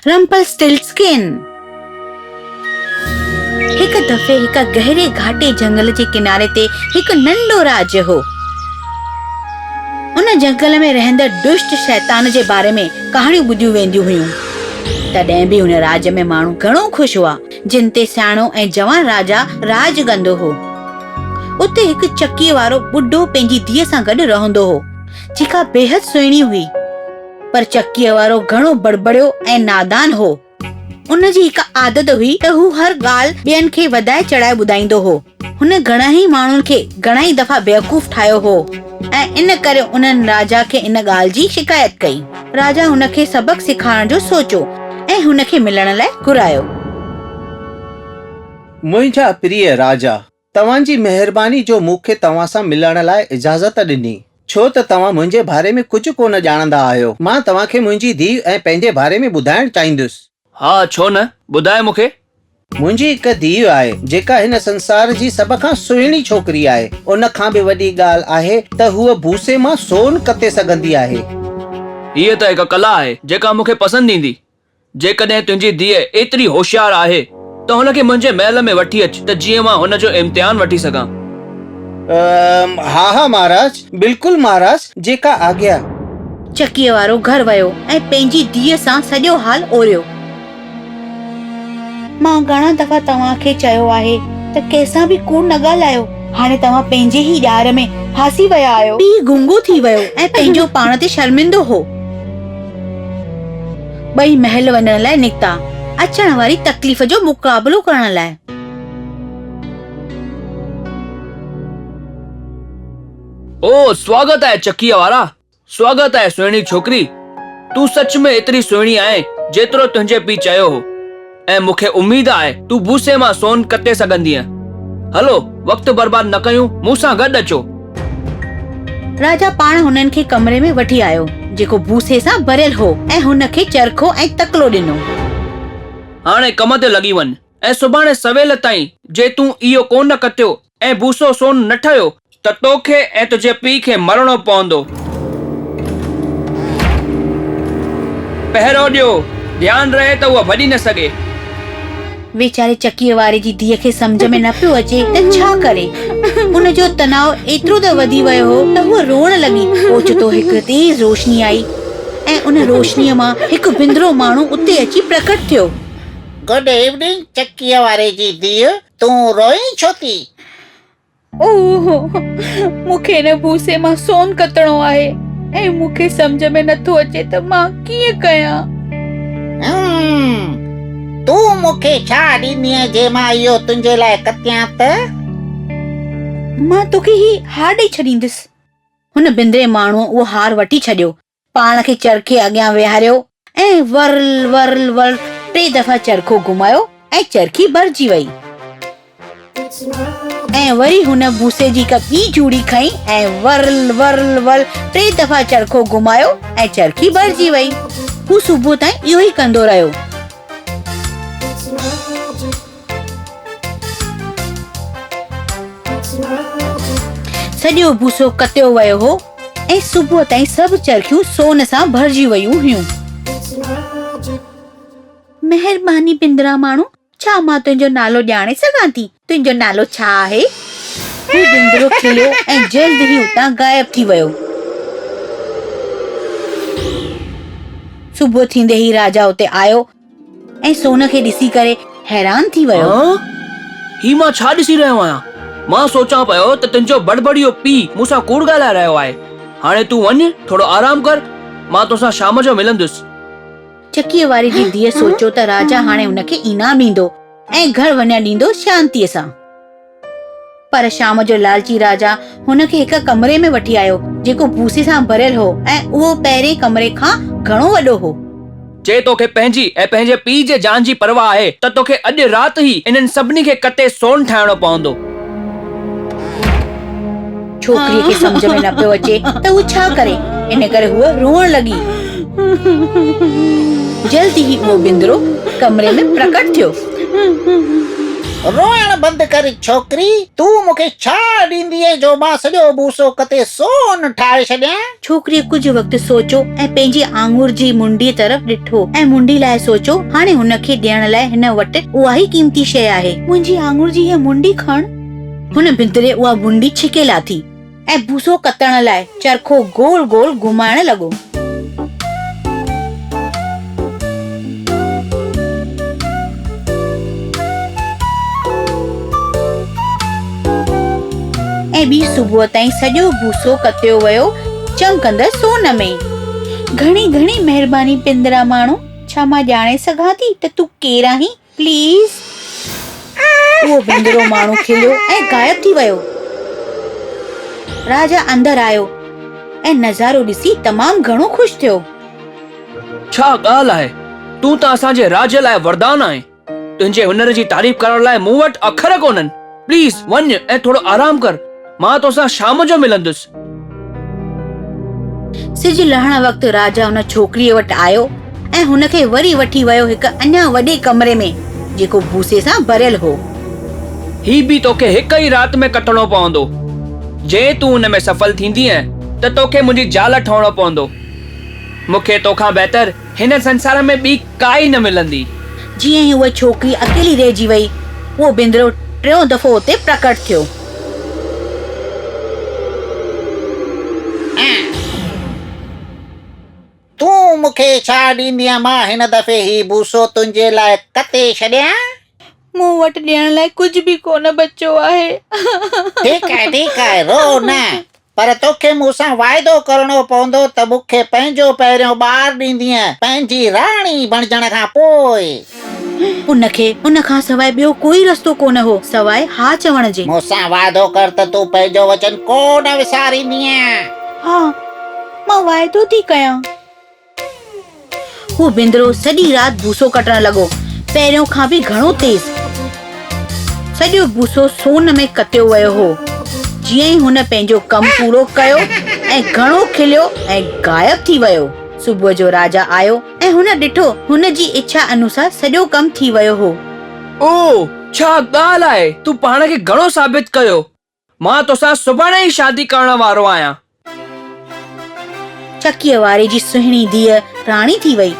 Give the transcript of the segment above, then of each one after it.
رمپلسٽلٽسڪن. هڪ دفعي هڪ گهري گهاٽي جهنگل جي ڪناري تي هڪ ننڍو راڄ هو. ان جهنگل ۾ رهندڙ دشٽ شيطان جي باري ۾ ڪهاڻيون ٻڌيون وينديون هيون. تڏهن به ان راڄ ۾ ماڻهو گهڻو خوش هئا، جن تي سياڻو ۽ جوان راجا راڄ ڪندو هو. اتي هڪ چڪيء وارو ٻڍو پنهنجي ڌيء سان گڏ رهندو هو، جيڪا بيحد سهڻي هئي. پر چڪيء وارو گهڻو بڙبڙيو ۽ نادان هو. ان جي هڪ عادت هئي ته هو هر ڳالهه ٻين کي وڌائي چڙهائي ٻڌائيندو هو. هن گهڻن ئي ماڻهن کي گهڻائي دفعا بيوقوف ٺاهيو هو ۽ ان ڪري انهن راجا کي ان ڳالهه جي شڪايت ڪئي. راجا هن کي سبق سيکارڻ جو سوچيو ۽ هن کي ملڻ لاء گهرايو. منهنجا پريه راجا! توهان جي مهرباني جو مون کي توهان سان ملڻ لاء اجازت ڏني، ڇو ته توهان منهنجي باري ۾ ڪجهه ڪونه ڄاڻندا آهيو. مان توهان کي منهنجي ڌيء ۽ پنهنجي باري ۾ ٻڌائڻ چاهيندس. ها، ڇو نه، ٻڌاء مون کي. منهنجي هڪ ڌيء آهي، جيڪا هن سنسار جي سڀ کان سهڻي ڇوڪري آهي. ان کان به وڏي ڳالهه آهي ته هوء ڀوسي مان سون ڪتي سگهندي آهي. هيء ته هڪ ڪلا آهي، جيڪا مون کي پسند ايندي. جيڪڏهن تنهنجي ڌيء ايتري هوشيار آهي ته هن کي منهنجي محل ۾ وٺي اچ ته جيئن مان هن جو امتحان وٺي سگهان. ها ها مهاراج، بلڪل مهاراج، جيڪا آگيا. چڪيء وارو گهر ويو ۽ پنهنجي ڌيء سان سڄو حال اوريو. مان گهڻا دفعا توهان کي چيو آهي ته ڪنهن سان به ڪوڙ نه ڳالهايو. هاڻي توهان پنهنجي ئي ڄار ۾ ڦاسي ويا آهيو. پيء گونگو ٿي ويو ۽ پنهنجو پاڻ تي شرمندو هو. ٻئي محل وڃڻ لاء نڪتا، اچڻ واري تڪليف جو مقابلو ڪرڻ لاء. او، سواگت آهي چڪيء وارا، سواگت آهي سهڻي ڇوڪري. تون سچ ۾ ايتري سهڻي آهين جيترو تنهنجي پيء چيو هو ۽ مون کي اميد آهي تون بوسي مان سون ڪتي سگهندينء. هلو، وقت برباد نه ڪيون، مون سان گڏ اچو. راجا پاڻ هنن کي ڪمري ۾ وٺي آيو، جيڪو ڀوسي سان ڀريل هو ۽ هن کي چرخو ۽ تڪلو ڏنو. هاڻي ڪم تي لڳي وڃ ۽ سڀاڻي سويل تائين جي تون اهو ڪونه ڪتيو ۽ ڀوسو سون نه ٺهيو ته توکي ۽ تنهنجي پيء کي مرڻو پوندو. پهرو ڏيو، ڌيان رهي ته هوء ڀڄي نه سگهي. ويچاري چڪيء واري جي ڌيء کي سمجهه ۾ نه پيو اچي ته ڇا ڪري. هن جو تناء ايترو ته وڌي ويو هو ته هوء روئڻ لڳي. اوچتو هڪ تيز روشني آئي ۽ ان روشنيء مان هڪ بندرو ماڻهو اتي اچي پرڪٽ ٿيو. گڊ ايوننگ چڪيء واري جي ڌيء، تون روئين ڇو ٿي؟ اوهه! مون کي هن ڀوسي مان سون ڪتڻو آهي ۽ مون کي سمجهه ۾ نٿو اچي ته مان ڪيئن ڪيان. هم! تون مون کي ڇا ڏيندينء جي مان اهو تنهنجي لاء ڪتيان ته؟ مان توکي هي هار ڏئي ڇڏيندس. هن بندري ماڻهوء اهو هار وٺي ڇڏيو پاڻ کي چرخي اڳيان ويهاريو ۽ ورل ورل ورل ٽي دفعا چرخو گهمايو ۽ چرخي ڀرجي وئي. ۽ وري هن ڀوسي جي هڪ ٻي جوڙي کنئي ۽ ورل ورل ورل ٽي دفعا چرخو گهمايو ۽ چرخي ڀرجي وئي. هو صبح تائين اهو ئي ڪندو رهيو. سڄو ڀوسو ڪتيو ويو هو ۽ صبح تائين سڀ چرخيون سون سان ڀرجي ويون هيون. مهرباني بندرا ماڻهو، ڇا مان تنهنجو نالو ڄاڻي سگهان ٿي؟ تنهنجو نالو ڇا آهي؟ هو بندرو کليو ۽ جلد ئي اتان غائب ٿي ويو. صبح ٿيندي ئي راجا اتي آيو ۽ سون کي ڏسي ڪري حيران ٿي ويو. هان؟ هي مان ڇا ڏسي رهيو آهيان؟ مان سوچان پيو ته تنهنجو بڙبڙيو پيء مون سان ڪوڙ ڳالهائي رهيو آهي. هاڻي تون وڃ، ٿورو آرام ڪر، مان توسان شام جو ملندس. چڪيء واري جي ڌيء سوچيو ته راجا هاڻي هن کي انعام ڏيندو ۽ گهر وڃڻ ڏيندو شانتيء سان. پر شام جو لالچي راجا هن کي هڪ ڪمري ۾ وٺي آيو، جيڪو ڀوسي سان ڀريل هو ۽ اهو پهرئين ڪمري کان گهڻو وڏو هو. جي توکي پنهنجي ۽ پنهنجي پيء جي جان جي پرواهه آهي ته توکي اڄ رات ئي انهن سڀني کي ڪتي سون ٺاهڻو پوندو. ڇوڪريء کي سمجهه ۾ نه پيو اچي ته هوء ڇا ڪري، ان ڪري هوء روئڻ لڳي. جلد ئي اهو بندرو ڪمري ۾ پرڪٽ ٿيو. روئڻ بند ڪر ڇوڪري، تون مون کي ڇا ڏيندينء جو مان سڄو ڀوسو ڪتي سون ٺاهي ڇڏيان؟ ڇوڪريء ڪجهه وقت سوچيو ۽ پنهنجي آڱر جي منڊيء طرف ڏٺو ۽ منڊي لاء سوچيو، هاڻي هن کي ڏيڻ لاء هن وٽ اها ئي قيمتي شيء آهي. منهنجي آڱر جي هيء منڊي کڻ. هن بندري اها منڊي ڇڪي لاٿي ۽ ڀوسو ڪتڻ لاء چرخو گول گول گهمائڻ لڳو. ۽ ٻي صبح تائين سڄو ڀوسو ڪتيو ويو چمڪندڙ سون ۾. گهڻي گهڻي مهرباني پندرا ماڻهو، ڇا مان ڄاڻي سگهان ٿي ته تون ڪير آهين؟ پليز. اهو بندرو ماڻهو کليو ۽ غائب ٿي ويو. راجا اندر آيو ۽ نظارو ڏسي تمام گهڻو خوش ٿيو. ڇا ڳالهه آهي، تون ته اسان جي راڄ لاء وردان آهين. تنهنجي هنر جي تعريف ڪرڻ لاء مون وٽ اکر ڪونهن. پليز وڃ ۽ ٿورو آرام ڪر. مان توسان شام جو ملندس. سج لهڻ وقت راجا ان ڇوڪريء وٽ آيو ۽ هن کي وري وٺي ويو هڪ اڃا وڏي ڪمري ۾ جيڪو ڀوسي سان ڀريل هو. هي به توکي هڪ ئي رات ۾ ڪٽڻو پوندو. جي تون ان ۾ سڦل ٿيندينء ته توکي منهنجي زال ٺهڻو پوندو. مون کي توکان بهتر هن سنسار ۾ ٻي ڪائي نه ملندي. جيئن ئي اها ڇوڪري اڪيلي رهجي وئي، اهو بندرو ٽيون دفعو اتي پرڪٽ ٿيو. تون مون کي ڇا ڏيندينء؟ مان هن دفعي هي بوسو تنهنجي لاء ڪتي ڇڏيان؟ مون وٽ ڏيڻ لاء ڪجهه به ڪونه بچيو آهي. ٺيڪ آهي، ٺيڪ آهي، روء نه. پر توکي مون سان واعدو ڪرڻو پوندو ته مون کي پنهنجو پهريون ٻار ڏيندينء، پنهنجي راڻي بڻجڻ کان پوء. ان کي ان کان سواء ٻيو ڪوئي رستو ڪونه هو، سواء ها چوڻ جي. مون سان واعدو ڪر ته تون پنهنجو وچن ڪو نه وساريندينء. ها، مان واعدو ٿي ڪيان. هو بندرو سڄي رات ڀوسو ڪٽڻ لڳو، پهريون کان به گهڻو تيز. سڄو ڀوسو سون ۾ ڪتيو ويو هو. جيئن ئي هن پنهنجو ڪم پورو ڪيو ۽ گهڻو کليو ۽ غائب ٿي ويو. صبح جو راجا آيو ۽ هن ڏٺو هن جي اڇا انوسار سڄو ڪم ٿي ويو هو. او! ڇا ڳالهه آهي، تون پاڻ کي گهڻو ثابت ڪيو. مان توسان سڀاڻي ئي شادي ڪرڻ وارو آهيان. چڪيء واري جي سهڻي ڌيء راڻي ٿي وئي.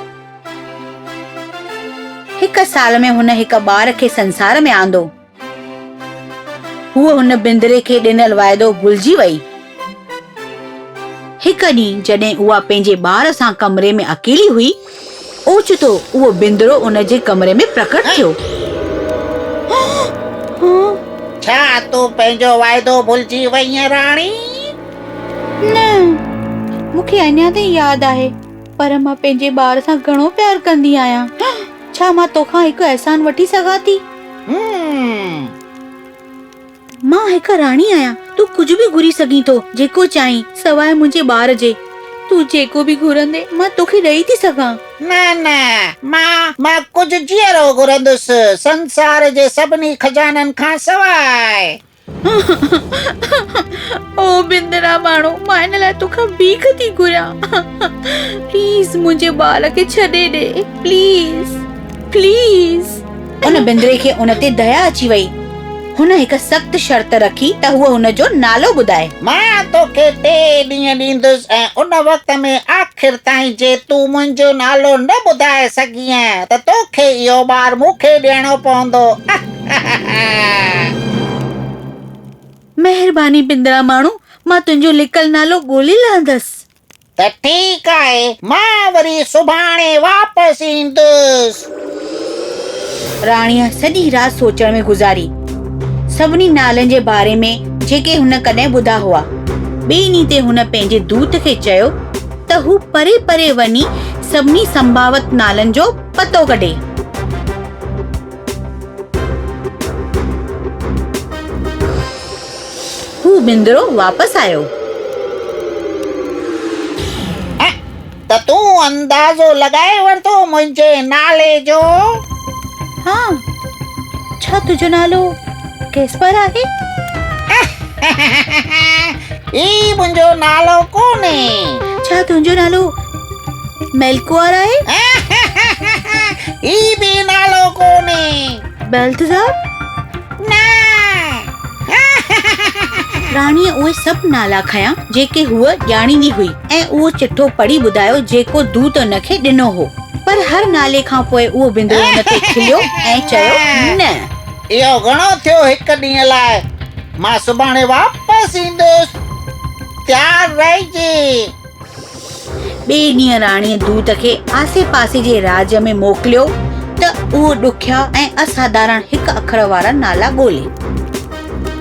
هڪ سال ۾ هن هڪ ٻار کي سنسار ۾ آندو. هوء هن بندري کي ڏنل واعدو ڀلجي وئي. هڪ ڏينهن جڏهن اها پنهنجي ٻار سان ڪمري ۾ اڪيلي هئي، اوچتو اهو بندرو ان جي ڪمري ۾ پرڪٽ ٿيو. ڇا تون پنهنجو واعدو ڀلجي وئينء راڻي؟ نه، مون کي اڃا تائين ياد آهي، پر مان پنهنجي ٻار سان گهڻو پيار ڪندي آهيان. ڇا مان توکان هڪ احسان وٺي سگهان ٿي؟ مان هڪ راڻي آهيان، تون ڪجهه به گهري سگهين ٿو، جيڪو چاهين، سواء منهنجي ٻار جي. تون جيڪو به گهرندين، مان توکي ڏئي ٿي سگهان. نه نه، مان، مان ڪجهه جيئرو گهرندس، سنسار جي سڀني خزانن کان سواء. او بندرا ماڻهو، مان ان لاء توکان ڀيک ٿي گهريان. پليز منهنجي ٻار کي ڇڏي ڏي، پليز، پليز. ان بندري کي ان تي ديا اچي وئي. هن هڪ سخت شرط رکي ته هوء هن جو نالو ٻڌائي. مان توکي ٽي ڏينهن ڏيندس ۽ ان وقت ۾ آخر تائين جي تون منهنجو نالو نه ٻڌائي سگهينء ته توکي اهو ٻار مون کي ڏيڻو پوندو. مهرباني بندرا ماڻهو، مان تنهنجو لڪل نالو ڳولي لهندس. ته ٺيڪ آهي، مان وري سڀاڻي واپس ايندس. راڻيء سڄي رات سوچڻ ۾ گذاري. سڀني نالن جي باري ۾ جيڪي هن ڪڏهن ٻڌا هئا. ٻئي ڏينهن تي هن پنهنجي دوت کي چيو ته هو پري پري وڃي سڀني سنڀاوت نالن جو پتو ڪڍي. هو بندرو واپس آيو. ته تون اندازو لڳائي ورتو منهنجي نالي جو؟ ها، ڇا تنهنجو نالو ڪيسپر آهي؟ هي منهنجو نالو ڪونهي. ڇا تنهنجو نالو ميلڪوار آهي؟ هي به نالو ڪونهي. بيلٿزار؟ نه! راڻيء اهي سڀ نالا کنيا جيڪي هوء ڄاڻيندي هئي ۽ اهو چٺو پڙهي ٻڌايو جيڪو دوت هن کي ڏنو هو. پر هر نالي کان پوء اهو بندرو هن تي کليو ۽ چيو، نه! اهو گهڻو ٿيو هڪ ڏينهن لاء. مان سڀاڻي واپس ايندس. تيار رهجي. ٻئي ڏينهن راڻيء دوت کي آسي پاسي جي راڄ ۾ موڪليو ته اهو ڏکيا ۽ اساڌارڻ هڪ اکر وارا نالا ڳولي.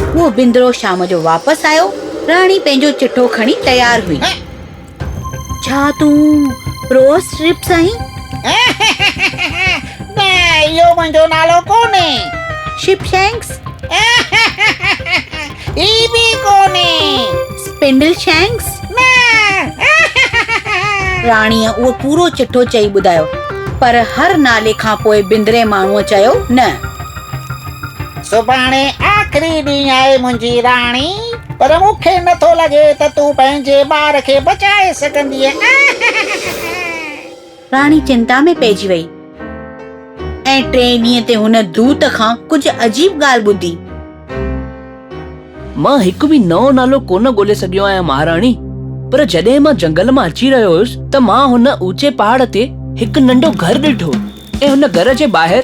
اهو بندرو شام جو واپس آيو. راڻي پنهنجو چٺو کڻي تيار هئي. ڇا تون پروس ٽرپس آهين؟ نه، اهو منهنجو نالو ڪونهي. Ship shanks? هي به ڪونهي. Spindle shanks? نه. راڻيء اهو پورو چٺو چئي ٻڌايو، پر هر نالي کان پوء بندري ماڻهوء چيو، نه. سڀاڻي آخري ڏينهن آهي منهنجي راڻي، پر مون کي نه ٿو لڳي ته تون پنهنجي ٻار کي بچائي سگهندينء. راڻي چنتا ۾ پئجي وئي ۽ ٽئين ڏينهن تي هن دوت کان ڪجهه عجيب ڳالهه ٻڌي. مان هڪ به نئون نالو ڪونه ڳولي سگهيو آهيان مهاراڻي، پر جڏهن مان جنگل مان اچي رهيو هيس ته مان هن اوچي پهاڙ تي هڪ ننڍو گهر ڏٺو ۽ هن گهر جي ٻاهر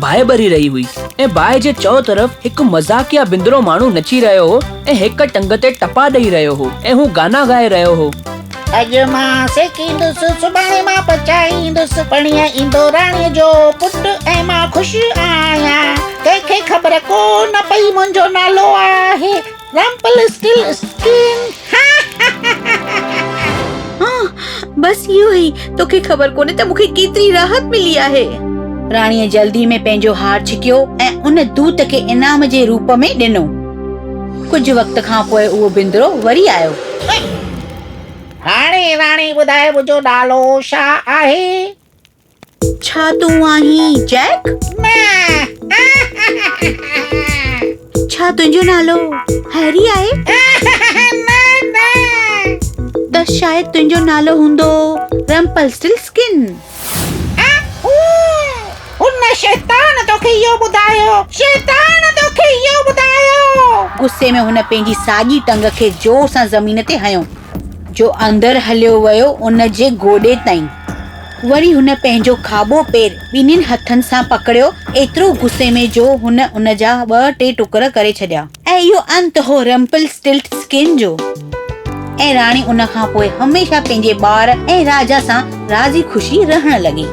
باهه ٻري رهي هئي ۽ باهه جي چئو طرف هڪ مذاقيه بندرو ماڻهو نچي رهيو هو ۽ هڪ ٽنگ تي ٽپا ڏئي رهيو هو ۽ هو گانا ڳائي رهيو هو. اڄ مان سيڪيندس، سڀاڻي مان پچائيندس، پرينء ايندو راڻيء جو پٽ ۽ مان خوش آهيان. ڪنهن کي خبر ڪو نه پئي منهنجو نالو آهي رمپل اسٽل اسڪن. ها، بس اهو ئي، توکي خبر ڪونهي ته مون کي ڪيتري راحت ملي آهي. راڻيء جلدي ۾ پنهنجو هار ڇڪيو ۽ ان دوت کي انعام جي روپ ۾ ڏنو. ڪجهه وقت کان پوء اهو بندرو وري آيو. هاڻي راڻي ٻڌاء منهنجو نالو ڇا آهي؟ ڇا تون آهين جيڪ؟ نه. ڇا تنهنجو نالو هيري آهي؟ نه نه. ته شايد تنهنجو نالو هوندو رمپلسٽل اسڪن. هن شيطان توکي اهو ٻڌايو! شيطان توکي اهو ٻڌايو! غصي ۾ هن پنهنجي ساڄي ٽنگ کي زور سان زمين تي هنيو، جو اندر هليو ويو ان جي گوڏي تائين. وري هن پنهنجو کاٻو پير ٻنهين هٿن سان پڪڙيو، ايترو غصي ۾ جو هن ان جا ٻه ٽي ٽڪر ڪري ڇڏيا. ۽ اهو انت هو رمپل اسٽلٽ اسڪن جو. ۽ راڻي ان کان پوء هميشه پنهنجي ٻار ۽ راجا سان راضي خوشي رهڻ لڳي.